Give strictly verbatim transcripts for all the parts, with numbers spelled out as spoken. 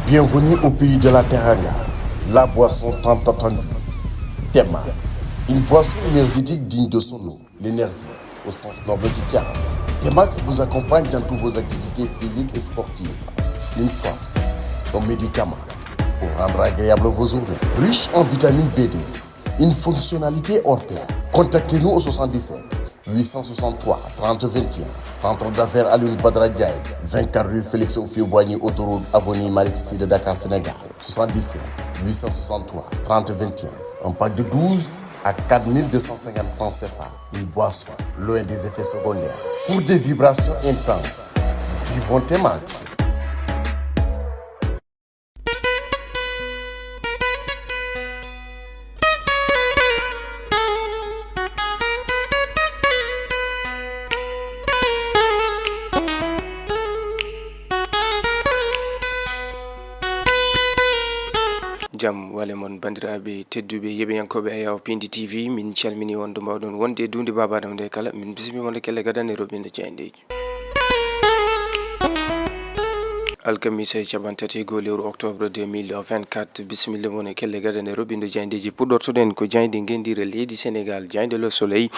Bienvenue au pays de la Teranga, la boisson tant attendue. Temax, une boisson énergétique digne de son nom, l'énergie au sens noble du terme. Temax vous accompagne dans toutes vos activités physiques et sportives. Une force, un médicament pour rendre agréable vos journées. Riche en vitamine B deux, une fonctionnalité hors pair. Contactez-nous au soixante-dix-sept huit cent soixante-trois trente vingt et un. Centre d'affaires Alioune Badara Diagne, vingt-quatre rue Félix Houphouët-Boigny, autoroute avenue Malick Sy de Dakar, Sénégal. Soixante-dix-sept huit cent soixante-trois trente vingt et un. Un pack de douze à quatre mille deux cent cinquante francs C F A. Une boisson loin des effets secondaires. Pour des vibrations intenses, buvons Temax. Jam wale mon, banndiraaɓe tedduɓe, yeɓiyankooɓe Ayaw Pindi T V, min calmini on ɗo mbaawɗon wonde e duunde Baaba Adama nde kala. Min bismii mon e kelle gadane roɓɓinɗo jaayndeeji. Alkamisa e capanɗe tati e goo lewru octobre deux mille vingt-quatre, bisimilla mon e kelle gadane roɓɓinɗo jaayndeeji. Puɗɗortoɗen ko jaaynde ngenndiire leydi Senegaal, jaaynde Le Soleil.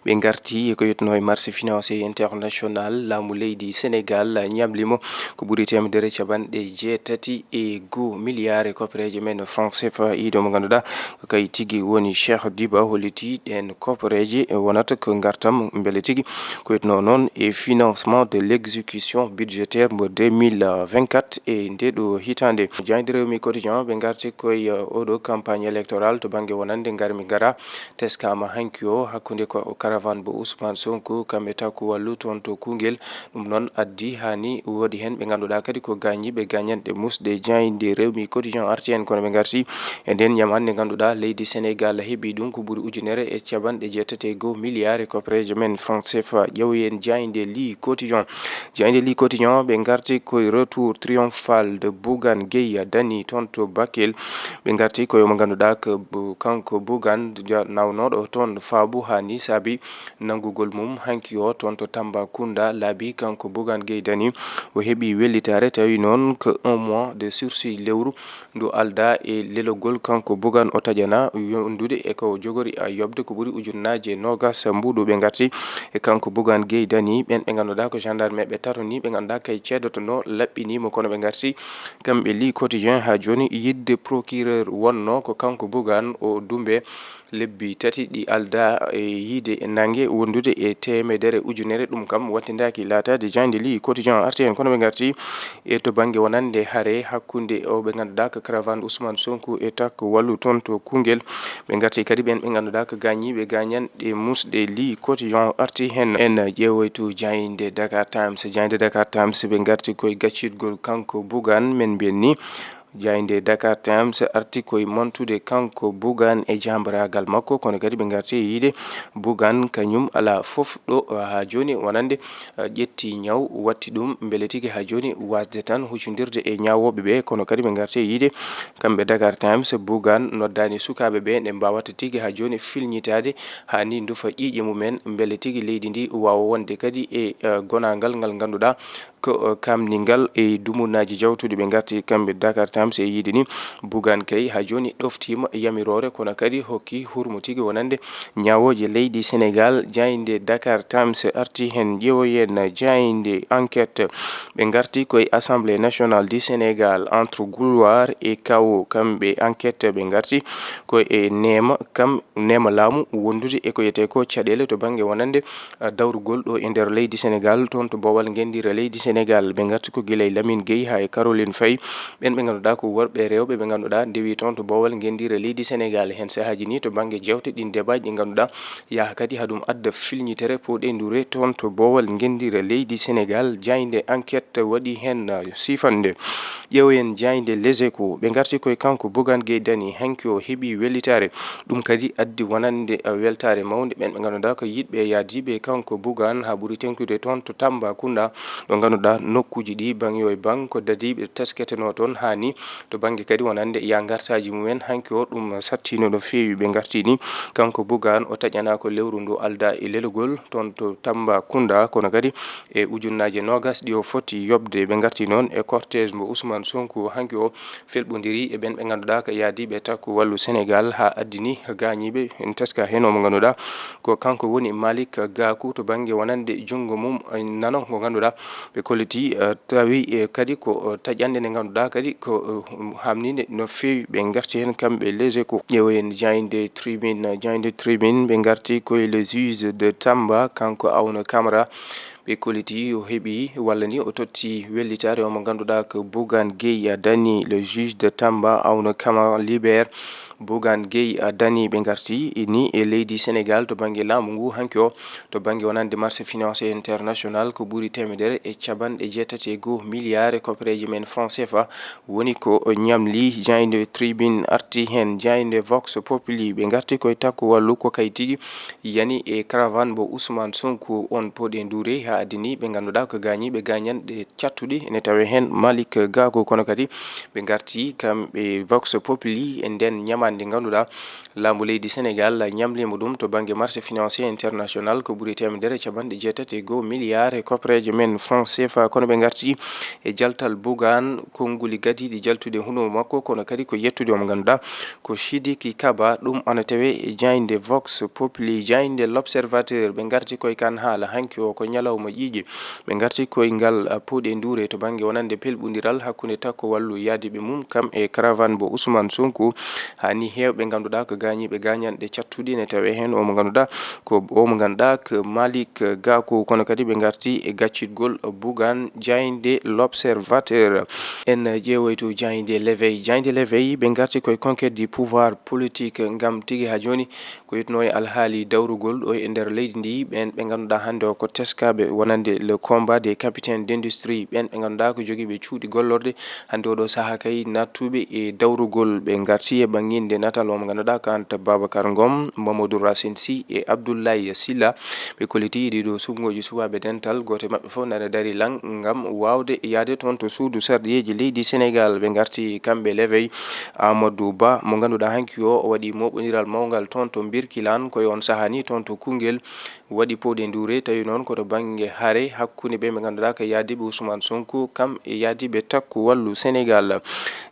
Ɓe ngarti e ko yetnoo e marché financier international, laamu leydi Senegaal ñabli mo ko ɓuri teemedere capanɗe jeetati e goo miliyaare koppereeje men franc C F A. Ido mo ngannduɗaa ko kay tigi woni Cheikh Diba, holliti ɗeen koppereeje wonata ko ngartam mbele tigi ko wetnoo noon e financement de l'exécution budgétaire mo deux mille vingt-quatre e ndeeɗo hitaande. Jaaynde Rewmi Quotidien ɓe ngarti koye oɗo campagne électorale to bannge wonande ngarmi gara teskaama hanki o hakkunde ko caravane mo Ousmane Sonko kam e Takku Wallu toon to Koungheul. Ɗum noon addi haa ni woodi heen ɓe ngannduɗaa kadi ko gaañiiɓe gaañanɗe musɗe. Jaaynde Rewmi Quotidien arti heen kono ɓe ngarti e ndeen ñamaande nde ngannduɗaa leydi Senegaal heɓi ɗum ko ɓuri ujunere e capanɗe jeetati e goo miliyaare koppereeje men franc C F A. Ƴeewen jaaynde Le Quotidien. Jaaynde Le Quotidien ɓe ngarti koye retour triomphal de Bougane Gueye Dany toon to Bakel. Ɓe ngarti koye mo ngannduɗaa ko Bu- kanko Bougane ja- nawnooɗo toon faabu haa ni saabi nanngugol mum hanki o toon to Tambacounda laabi. Kanko Bougane Gueye Dany o heɓi wellitaare, tawi noon ko un mois de sursis, lewru ndu aldaa e lelogol. Kanko Bougane o taƴanaa wondude e ko jogori a yoɓde ko ɓuri ujunnaaje noogas mbuuɗu. Ɓe ngarti e kanko Bougane Gueye Dany ɓeen ɓe ngannduɗaa ko gendarme ɓe tato ni ɓe ngannduɗaa kay ceedotonoo laɓɓinii mo, kono ɓe ngarti kamɓe Le Quotidien haa jooni yiɗde procureur wonnoo ko kanko Bougane o dumbe lebbi tati ɗi aldaa e yiyde nannge wondude e teemedere ujunere. Ɗum kam wattindaaki laataade. Jaaynde Le Quotidien arti heen kono ɓe ngarti e to bannge wonande hare hakkunde o ɓe ngannduɗaa ko caravane Ousmane Sonko e Takku Wallu toon to Koungheul. Ɓe ngarti kadi ɓeen ɓe ngannduɗaa ko gaañiiɓe gaañanɗe musɗe. Le Quotidien arti heen. En ƴeewoytu jaaynde Dakar Times. Jaaynde Dakar Times ɓe ngarti koye gaccitgol kanko Bougane men mbiyen ni. Jaaynde Dakar Times arti koye mantude kanko Bougane e jaambaraagal makko, kono kadi ɓe ngarti e yiyde Bougane kañum alaa fof ɗo haa jooni wonande ƴetti ñaw watti ɗum mbele tigi haa jooni waasde tan huccondirde e ñaawooɓe ɓe. Kono kadi ɓe ngarti e yiyde kamɓe Dakar Times, Bougane noddaani sukaaɓe ɓe nde mbaawata tigi haa jooni filñitaade haa ni ndufa ƴiiƴe mumen mbele tigi leydi ndi waawa wonde kadi e gonaangal ngal ngannduɗaa ko kamningal e dumunnaaji jawtuɗi. Ɓe ngarti kamɓe Dakar Times e yiyde ni Bougane kay haa jooni ɗoftiima yamiroore kono kadi hokki hurmo tigi wonande ñaawooje leydi Senegaal. Jaaynde Dakar Times arti heen. Ƴeewoyen jaaynde Enquête. Ɓe ngarti koye Assemblée nationale du Sénégal entre gloire et chaos. Kamɓe Enquête ɓe ngarti koye neema kam neema laamu wondude e ko wiyetee ko caɗeele to bannge wonande dawrugol ɗo e nder leydi Senegaal, toon to boowal ngenndiire leydi Senegaal. Ɓe ngarti ko gila e Lamine Gueye haa e Caroline Faye, ɓeen ɓe ngannduɗaa ko worɓe e rewɓe ɓe ngannduɗaa ndewii toon to boowal ngenndiire leydi Senegaal. Heen sahaaji nii to bannge jeewte ɗiin, debaaji ɗi ngannduɗaa yaha kadi haa ɗum adda filñitere pooɗeendure toon to boowal ngenndiire leydi Senegaal. Jaaynde Enquête waɗi heen siifannde. Ƴeewoyen jaaynde Les Échos. Ɓe ngarti koye kanko Bougane Gueye Dany, hanki o heɓi wellitaare. Ɗum kadi addi wonande weltaare mawnde ɓeen ɓe ngannduɗaa ko yiɗɓe yaadiiɓe kanko Bougane haa ɓuri teeŋtude toon to Tambacounda, ɗo ngannduɗaa ɗa nokkuuji ɗi bang yo e bang ko dadiiɓe tesketenoo toon haa ni. To bannge kadi wonande ya ngartaaji mumen, hanki o ɗum sattino no feewi. Ɓe ngarti ni, kanko Bougane o taƴanaako lewru ndu aldaa e lelugol toon to Tambacounda, kono kadi e ujunnaaje noogas ɗi o foti yoɓde. Ɓe ngarti noon e cortège mbo Ousmane Sonko hanki o felɓondiri e ɓen ɓe ngannduɗaa ko yaadiiɓe takku wallu Sénégal haa addini gaañiiɓe. En teska heen o mo ngannduɗaa ko kanko woni Malick Gakou to bannge wonande junngo mum nano ngo ngannduɗaa ɓe kolliti, eh, tawi, eh, kadi ko, eh, taƴande nde ngannduɗaa kadi ko, eh, hamninde no feewi. Ɓe ngarti heen kamɓe Les Échos. Ƴeewoyen jaaynde Tribune, jaaynde Tribune ɓe ngarti koye le juge de Tamba, kanko Auna Camara. Ɓe kolliti o heɓi walla ni o totti wellitaare o mo ngannduɗaa ko Bougane Gueye Dany, le juge de Tamba, Auna Camara libère Bougane Gueye Dany. Ɓe ngarti ni e leydi Sénégal to bannge laamu ngu hanki o, to bannge wonande marché financier international ko ɓuri teemedere e capanɗe jeetati e goo milliard e koppereeje men franc C F A woni ko ñamli. Jaaynde Tribune arti heen, jaaynde Vox Populi ɓe ngarti koye takko wallu ko kay tigi yani e caravane mbo Ousmane Sonko on pooɗe nduure haa addini ɓe ngannduɗaa ko gaañiiɓe gaañanɗe cattuɗi ene tawee heen Malick Gakou, kono kadi ɓe ngarti kamɓe Vox Populi e nden ñamaande ngannduɗaa laamu leydi Sénégal ñamliima ɗum to bannge marché financier international ko ɓuri teemedere capanɗe jeetati e goo milliard e koppereeje men franc C F A, kono ɓe ngarti e jaltal Bougane, konnguli gadiiɗi jaltude hunuo makko, kono kadi ko yettude o mo ngannduɗaa ko Sidiki Kaba. Ɗum ana tawee e jaaynde Vox Populi, jaaynde L'Observateur. Ɓe ngarti koye kan haala hanki o ko ñalawma ƴiiƴe. Ɓe ngarti koye ngal, ah, pooɗe nduure to bannge wonande pelɓondiral hakkunde takko wallu yaadiiɓe mum kam e caravane mbo Ousmane Sonko. Haa ni heewɓe ngannduɗaa ko gaañiiɓe gaañanɗe cattuɗi ne tawee heen o mo ngannduɗaa ko o mo ngannduɗaa ko Malick Gakou, kono kadi ɓe ngarti e gaccitgol Bougane, jaaynde L'Observateur. En ƴeewoyto jaaynde L'Éveil. Jaaynde L'Éveil ɓe ngarti koye conquête du pouvoir politique ngam tigi haa jooni ko yettunoo e alhaali dawrugol ɗo e nder leydi ndi, ɓeen ɓe ngannduɗaa hannde o ko teskaaɓe wonande le combat des capitaines d'industrie, ɓeen ɓe ngannduɗaa ko jogiiɓe cuuɗi gollorɗe hannde oɗo sahaa kay nattuɓe e dawrugol. Ɓe ngarti e ɓannginde natal o mo ngannduɗaa ko Anta Babacar Ngom, Mamadou Racine Sy e Abdoulaye Sylla. Ɓe kolliti ɗiɗo suɓngooji suɓaaɓe dental, gooto e maɓɓe fof nana dari lan ngam waawde yahde toon to suudu sarɗiyeeji leydi Sénégal. Ɓe ngarti kamɓe L'Éveil, Amadou Ba mo ngannduɗaa hanki o, o waɗi mooɓondiral mawngal toon to Birkilane, ko e on sahaa ni toon to Koungheul waɗi pooɗe nduure, tawi noon ko to bannge hare hakkunde ɓe ɓe ngannduɗaa ko yaadiiɓe Ousmane Sonko kam e yaadiiɓe takku wallu Sénégal.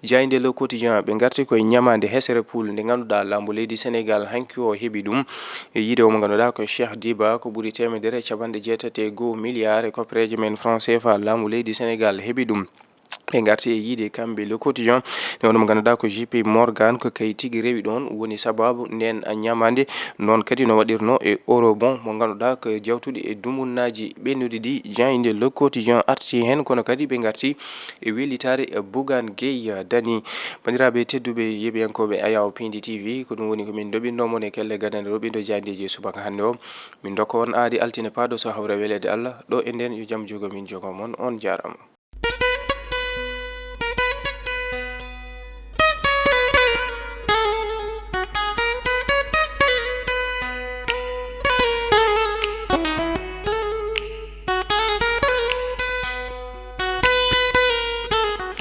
Jaaynde Le Quotidien ɓe ngarti koye ñamaande hesere pool nde ngannduɗaa laamu leydi Sénégal hanki o heɓi ɗum e yiide o mo ngannduɗaa ko Cheikh Diba, ko ɓuri teemedere e capanɗe jeetati e goo milliard e koppereeje men franc C F A laamu leydi Sénégal heɓi ɗum. Ɓe ngarti e yiide kamɓe Le Quotidien, nde wonno mo ngannduɗaa ko J P Morgan, ko kay tigi rewi ɗoon woni sabaabu nden ñamaande. Noon kadi no waɗirno e eurobond mo ngannduɗaa ko jawtuɗi e dumunnaaji ɓennuɗi ɗi. Jaaynde Le Quotidien arti heen, kono kadi ɓe ngarti e wellitaare Bougane Gueye Dany. Banndiraaɓe tedduɓe yeɓiyankooɓe Ayaw Pindi T V, ko ɗum woni ko min ndoɓinno mon e kelle gadane ɗo ɓiɗo jaayndeeji e subaka hannde o. Min ndokka on aadi altine paaɗo so hawra weleede Allah. Ɗo e nden yo jam jogo min jogo mon. On jaaraama.